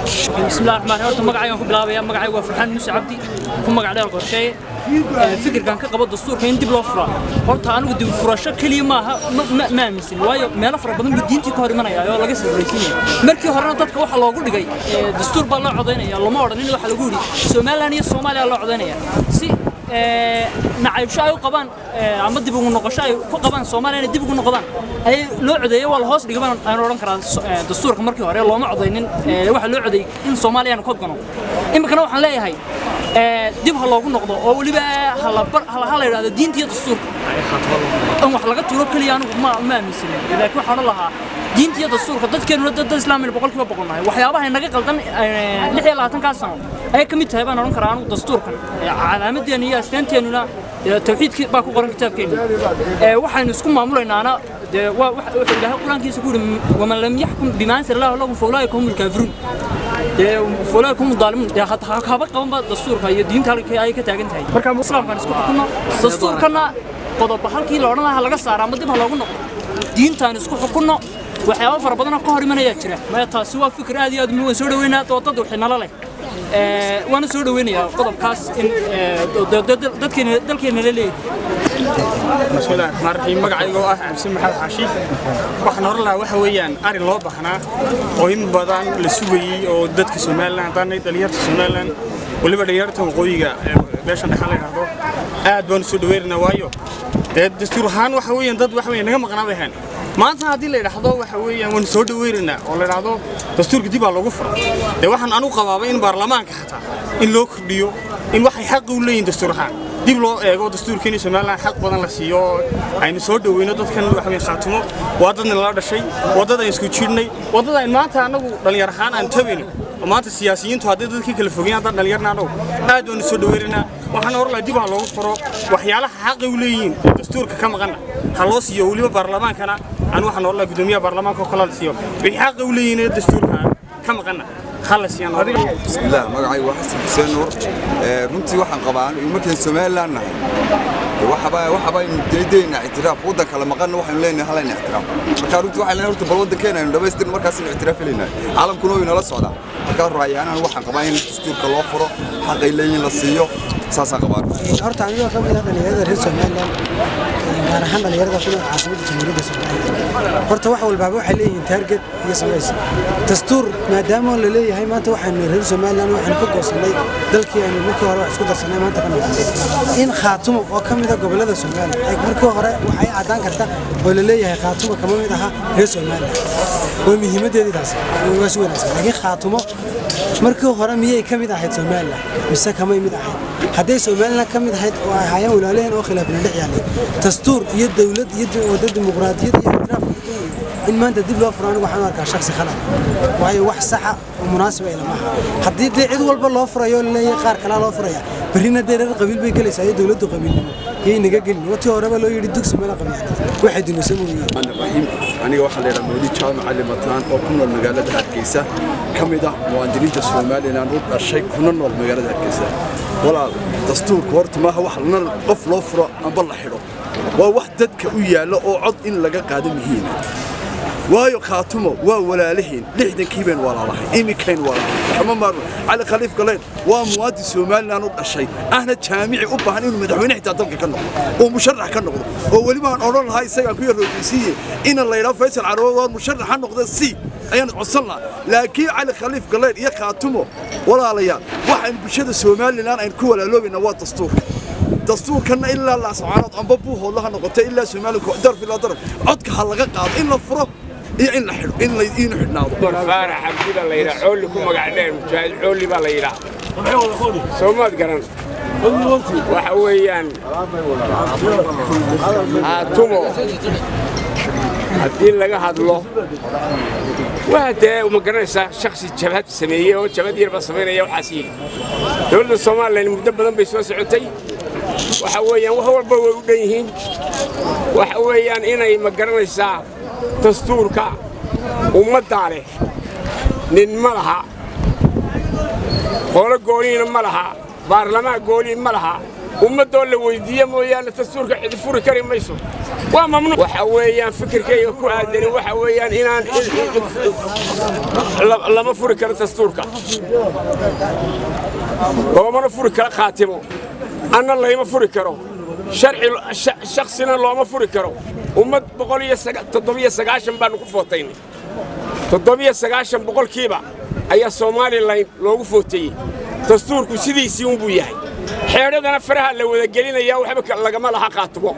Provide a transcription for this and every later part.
Bismillahi raxmaani raxiim. Horta magacaygaan ku bilaabaya, magacaygu waa Farxaan Muuse Cabdi, ku magac dheer Qorsheeye. Fikirkan ka qabo dastuurka in dib loo furaa, horta anigu dib furasho keliya maaha, ma aaminsan, waayo meelo fara badan buu diintii ka hor imanaya oo laga sirraysiinaya. Markii horena dadka waxa loogu dhigay dastuur baa loo codaynaya lama odhanin, waxa lagu yidhi Somaliland iyo Soomaaliya loo codaynaya, si nacaybsho ay u qabaan ama dib ugu noqosho ay ku qabaan Soomaaliya inay dib ugu noqdaan ayay loo codeeyay. Waa la hoos dhigay baan aan odhan karaa dastuurka. Markii hore looma codaynin, waxa loo codeeyay in Soomaaliya aanu ka gono. Iminkana waxaan leeyahay dib ha loogu noqdo, oo weliba ha la yidhahdo diinta iyo dastuurka in wax laga tuuro keliya anigu ma aaminsanin, laakiin waxaan odhan lahaa diinta iyo dastuurka. Dadkeenuna dad islaamina 100% nahay, waxyaabaha inaga qaldan 26-kaa sano ayay ka mid tahay baan odhan karaa anigu. Dastuurkan calaamadeena iyo astaanteenuna tawxiidkii baa ku qoran kitaabkeena, waxaynu isku maamulaynaana dee waa wuxuu Ilaahay Qur-aankiisa ku yidhi: "Waman lam yaxkum bima anzala Allahu lahum fa ulaa'ika humul kaafiruun", dee fa ulaa'ika hum daalimuun. Dee haba qaban ba dastuurka iyo diinta halkii ay ka taagan tahay. Marka islaamkaan isku xukunno, dastuurkana qodoba halkii la odhan lahaa laga saara ama dib ha loogu noqdo, diintaan isku xukunno. Waxyaabo fara badan oo ka hor imanayaa jira. Maya, taasi waa fikir aad iyo aad muhiim. Waan soo dhaweynaa doodada wixii nala leh, waana soo dhaweynayaa qodobkaas in dadkeena dalkeena la leeyahay. Bismillahi raxmaan raxiim. Magacayga oo ah Cabsi Maxamed Xaashi, waxaan oran lahaa waxa weeyaan arrin loo baahnaa oo in badan la sugayey oo dadka Somaliland haddaanay dhalinyarta Somaliland, weliba dhalinyarta waqooyiga beeshan dhexal la yidhaahdo, aad baan u soo dhaweynaynaa, waayo dee dastuur ahaan waxa weeyaan dad waxa weeyaan naga maqnaa bay ahayn. Maanta haddii la yidhaahdo waxa weeyaan waan soo dhaweynaynaa oo la yidhaahdo dastuurka dib baa loogu furo, dee waxaan anigu qabaaba in baarlamaanka xataa in loo kordhiyo, in waxay xaq u leeyihin dastuur ahaan dib loo eego, dastuurkeeni Somaliland xaq badan la siiyo, aynu soo dhaweyno dadkan. Waxa weeyaan Khaatumo waa dad nala dhashay, waa dad aynu isku jirnay, waa dad aynu maanta anagu dhalinyar ahaan aan tabayno, oo maanta siyaasiyiintu haddii dadkii kala fogeen haddaan dhalinyarna anagu aad baanu soo dhaweynaynaa. Waxaan oran lahaa dib ha loogu furo, waxyaalaha xaqay u leeyihiin ee dastuurka ka maqanna ha loo siiyo, weliba baarlamaankana anu waxaan oran lahaa guddoomiyaha baarlamaanka oo kale la siiyo, wixii xaqay u leeyihiin ee dastuurka ka maqanna ha la siiyaan. Bismillaah, magacaygu waa Xasan Xuseen Nuur. Runtii waxaan qabaa markaynu Somaliland nahay waxabaynu daydaynaa ictiraaf waddan kale maqanna, waxaynu leenahay halayna ictiraaf. Marka runtii waxaan leenahay horta bal waddankeena aynu dhamaystirno, markaasaynu ictiraaf helaynaa, caalamkuna way nala socdaa. Markaa ra'yi ahaan waxaan qabaa in dastuurka loo furo, xaqay leeyihin la siiyo, saasaan qabaa. Horta anigoo ka mid ah dhalinyarada reer Somaliland, gaar ahaan dhalinyarada ku nool caasimadda Jamhuuriyadda Somaliland, horta wax walbaaba waxay leeyihiin target iyo samays dastuur. Maadaama la leeyahay maanta waxaynu reer Somaliland waxaynu ka goosannay dalkii aynu markii hore wax isku darsanay, maanta ka noqonay in Khaatumo oo ka mid ah gobollada Somaliland ay markii hore waxay caddaan karta oo la leeyahay Khaatumo kama mid aha reer Somaliland, waa muhiimaddeedii taasi, waa si wanaagsan. Laakiin Khaatumo markii hore miyay ka mid ahayd Somaliland mise kamay mid ahayd? Hadday Somaliland ka mid ahayd oo ay ahaayeen walaalaheen oo khilaafna dhex yaalay, dastuur iyo dowlad iyo wadda dimuqraadiyad iyo ictiraaf in maanta dib loo furo, anigu waxaan u arkaa shaksi khalad, waayo wax saxa oo munaasib ay lama aha. Haddii dee cid walba loo furayo, laleeyahay qaar kalaa loo furaya, berrina dee reer qabiil bay gelaysaa iyo dowladdu qabiilnimo yay naga gelin. Watii horeba loo yidhi dugsi mala qabiyaad waxay dumisay mooyee. Raxiim, aniga waxaa la yidhaha Mawlid Jaamac Cali Mataan oo ku nool magaalada Hargeysa, ka mid ah muwaadiniinta Somaliland u dhashay kuna nool magaalada Hargeysa. Walaal, dastuurka horta maaha wax qof loo furo amba la xidho, waa wax dadka u yaallo oo cod in laga qaado muhiima, waayo Khaatumo waa walaalihiin, 60-kii baynu walaalahay, iminkaynu walaalahay, kama maarmo. Cali Khaliif Galeyn waa muwaadin Somaliland u dhashay, ahna jaamici u baahan inuu madaxweyne xitaa dalka ka noqdo oo musharax ka noqdo, oo weliba aan odhan lahaa isagaan ku yarroojaysiiye ina la yidhaho Faysal Carwo waa musharax ha noqda si ayaan codsan lahaa. Laakiin Cali Khaliif Galeyn iyo Khaatumo, walaalayaal, waxaynu bulshada Somaliland aynu ku walaaloobaynaa waa dastuurka. Dastuurkanna ilaa Laascaanood amba Buuhoodla ha noqoto, ilaa Soomaaliya daraf ilaa daraf codka ha laga qaado, in la furo iyo in la xidho, in la inu xidhnaado. Faarax Cabdi baa la yidhaha, Coolli ku magac dheer, Mujaahid Coolli baa la yidhaha, soo maad garan? Waxa weeyaan Khaatumo haddii laga hadlo, waa dee ma garanaysaa shaksi jabhad sameeyey oo jabhad yarba samaynaya. Waxaas yidhi dowladda Somalilan muddo badan bay soo socotay. Waxa weeyaan wax walba way u dhan yihiin. Waxa weeyaan inay ma garanaysaa dastuurka ummaddaa leh, nin ma laha, qolo gooniina ma laha, baarlamaan gooniin ma laha. Ummadoo la weydiiye mooyaane dastuurka cidi furi kari mayso, waa mamnuuc. Waxa weeyaan fikirkayga ku aadani waxa weeyaan inaan lama furi karo dastuurka, loomana furi karo Khaatimo, anna layma furi karo, sharci shaksina looma furi karo. Ummad 197 baanu ku footaynay, 97% ayaa Somalilan loogu footeeyey. Dastuurku sidiisii unbuu yahay, xeedhadana faraha la wada gelinayaa, waxba lagama laha Khaatimo.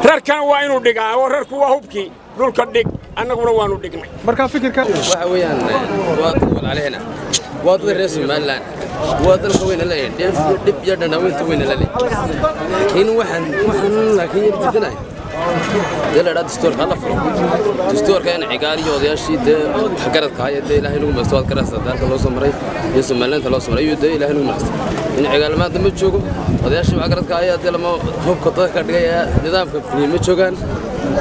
Rarkana waa inuu dhigaa, oo rarku waa hubkii dhulka dhig, annaguna waanu dhignay. Markaa fikirka waxa weeyaan waa dad walaalahena, waa dad reer Somaliland, waa dalka weyna leeyahay, dheef iyo dhib iyo dhandhaweynta weyna la leeyahay. Laakiin waxaan laakiin yar diidanahay dee la idhaa dastuurka hala furo, dastuurka in Cigaal iyo odayaashii dee waxgaradka haya dee Ilaahay nagu masto, waad garaysaa dalka loo soo maray iyo Somalilandta loo soo maray iyo dee Ilaahay nagu masto in Cigaal maanta ma joogo, odayaashii waxgaradka haya dee lama hubka dadka dhigaya nidaamka fuliye ma joogaan.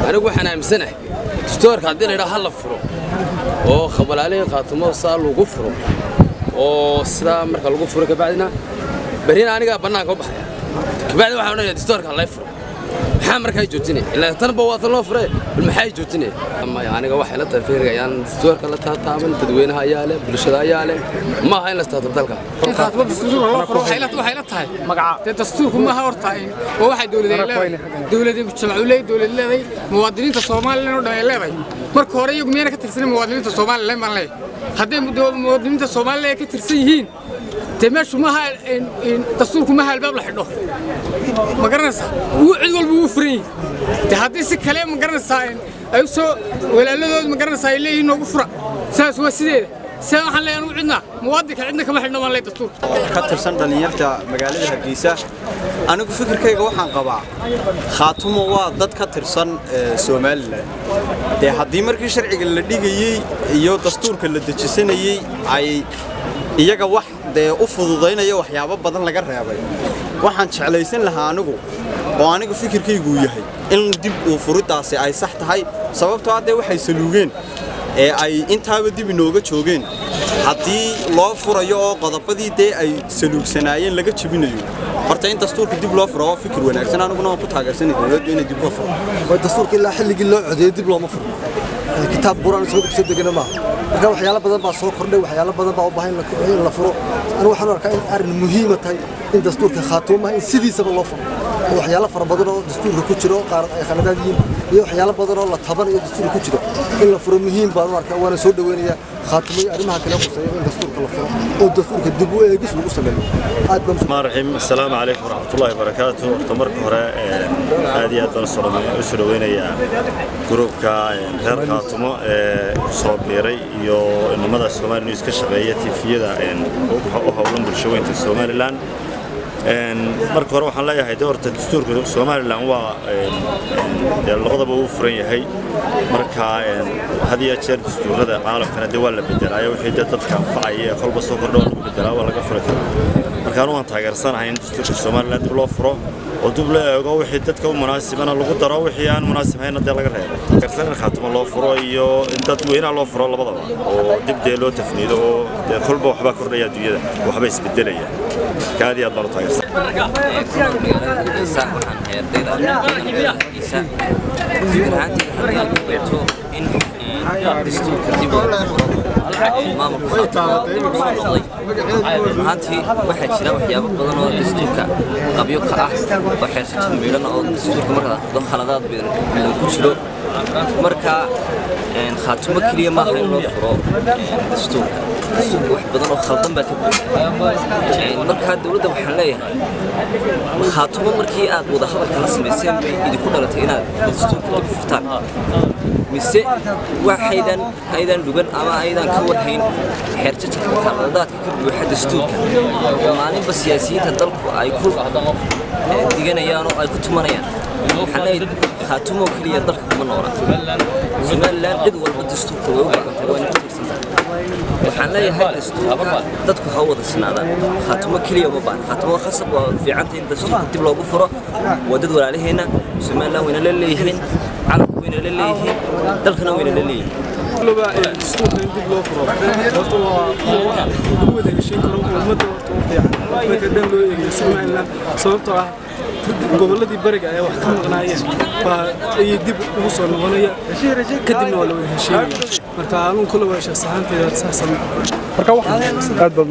Anigu waxaan aaminsanahay dastuurka haddii la idhaa hala furo oo walaalihii Khaatumo saa lagu furo oo sidaa marka lagu furo, kabacdina berrina anigaa bannaanka u baxaya, kabacdi waxaan odhanaya dastuurka lay furo, maxaa markaa joojinaya? Ilaa tanba waa tan loo furay, bal maxaa joojinaya? Maya, aniga waxay la tahay fikirka ayaan dastuurka la taataaban, dadweynaha ayaa leh, bulshada ayaa leh, ma aha in la istaatabo dalka. Khaatimo dastuurka loo furo waxay la tahay magaca dee dastuurku maaha horta waa waxay dowladda leedahay, dowladda mujtamacu leeyahay, dowlad leedahay, muwaadiniinta Soomaaliland oo dhan ay leedahay. Marka hore iyagu miyayna ka tirsanin muwaadiniinta Soomaaliland baan leeyahay? Hadday muwaadiniinta Soomaaliland ka tirsan yihiin, dee meeshu maaha dastuurku maaha albaab la xidho, ma garanaysaa? Wuu cid walba wuu furan yahay. Dee haddii si kale, ma garanaysaa, ay u soo walaaladood, ma garanaysaa, ay leeyihiin noogu fura, saas waa sideeda. Sidaa waxaan leeyahay anugu cidna muwaadinka cidna kama xidhno baan leeyahay dastuurka. Ka tirsan dhallinyarta magaalada Hargeysa, anigu fikirkayga waxaan qabaa Khaatumo waa dad ka tirsan Somaliland. Dee haddii markii sharciga la dhigayey iyo dastuurka la dejisanayey ay iyaga wax dee u fududaynaya waxyaabo badan laga reebay, waxaan jeclaysan lahaa anigu oo anigu fikirkaygu yahay in dib uu furidaasi ay sax tahay, sababtoo ah dee waxay saluugeen ee ay intaaba dib inooga joogeen haddii loo furayo oo qodobadii dee ay saluugsanaayeen laga jebinayo. Horta in dastuurka dib loo furo waa fikir wanaagsan, aniguna waan ku taageersanay dowladdu inay dib loo furo. Waa dastuurka ilaa xilligii loo codeeyey dib looma furo, kitaab Quraan soo soo degana maaha. Marka waxyaalo badan baa soo kordhay, waxyaalo badan baa u baahan in la furo. Anigu waxaan u arkaa in arrin muhiima tahay in dastuurka Khaatumaha in sidiisaba loo furo, oo waxyaalo fara badan oo dastuurka ku jiro qaar ay khaladaad yihiin iyo waxyaalo badan oo la tabanayo dastuurka ku jiro in la furo muhiim baan u arkaa, waana soo dhaweynayaa Khaatumo iyo arrimaha kale khuseeya in dastuurka la furo oo dastuurka dib u eegis lagu sameeyo. Aad baan الرحمن الرحيم. السلام عليكم ورحمة الله وبركاته. Horta marka hore aad iyo aad baan u soo dhaweynayaa gruubka reer Khaatumo ee soo biiray iyo inamada Somali News ka shaqeeya, TV-yada u howlan bulshaweynta Somaliland. Marka hore waxaan leeyahay dee horta dastuurka Somaliland waa dee labadaba uu furan yahay. Marka had iyo jeer dastuurada caalamkana dee waa la bedelaayo, wixii dee dadka anfacaya ee kolba soo kordha waa lagu bedelaa, waa laga furi karaa. Marka anu waan taageersanahay in dastuurka Somaliland dib loo furo oo dib loo eego, wixii dadka u munaasibana lagu daro, wixii aan munaasib hayna dee laga reebo. Taageersan in Khaatumo loo furo iyo in dadweynaha loo furo labadaba oo dib dee loo tafniido, oo dee kolba waxbaa kordhaya adduunyada, waxba isbedelaya. Marka aad iyo aad baan u taageersan. Hargeysa waxaan ahay ardayda Hargeysa. Fikir ahaanteyda haddii aan ku beerto in dastuurka dib loo furo maamulka Khaatumo dib u soo noqday, run ahaantii waxaa jira waxyaabo badan oo dastuurka qabyo ka ah oo xeersajin miidhan oo dastuurka markaad akhrido khaladaad badan ku jiro. Marka Khaatumo keliya maaha in loo furo dastuurka, dastuurka wax badan oo khaldan baa ka buuxa. Marka dowladda waxaan leeyahay, Khaatumo markii aad wada hadalka la samayseen bay idinku dhalatay inaad dastuurka dib u furtaan, mise waxaydan aydan dhugan ama aydan ka warhayn xeerjajarka khaladaadka ka buuxa dastuurka oo maalinba siyaasiyiinta dalku ay ku diganayaan oo ay ku tumanayaan? Waxaan leeyahay Khaatumo keliya dalka kuma noola, Somaliland cid walba dastuurka way u baahantahay, waana ku tiirsantahay. Waxaan leeyahay dastuurka dadku ha wada sinaadaan, Khaatumo keliya uma baahna. Khaatumo khasab waa fiicanta in dastuurka dib loogu furo, waa dad walaalaheenna, Somaliland wayna la leeyihiin, calanka wayna la leeyihiin, dalkana wayna la leeyihiin. Laba dastuurka in dib loo furo horta waa wax lagu wada heshiin karo ummadda horta u fiican marka dhan loo eegayo Somaliland, sababtoo ah gobolladii bariga ayaa wax ka maqnaayeen baa ayay dib ugu soo noqonaya, kadibna waa la wada heshiinaya. Marka anugu kule waa shakhsi ahaanteyda saas. Marka aad baad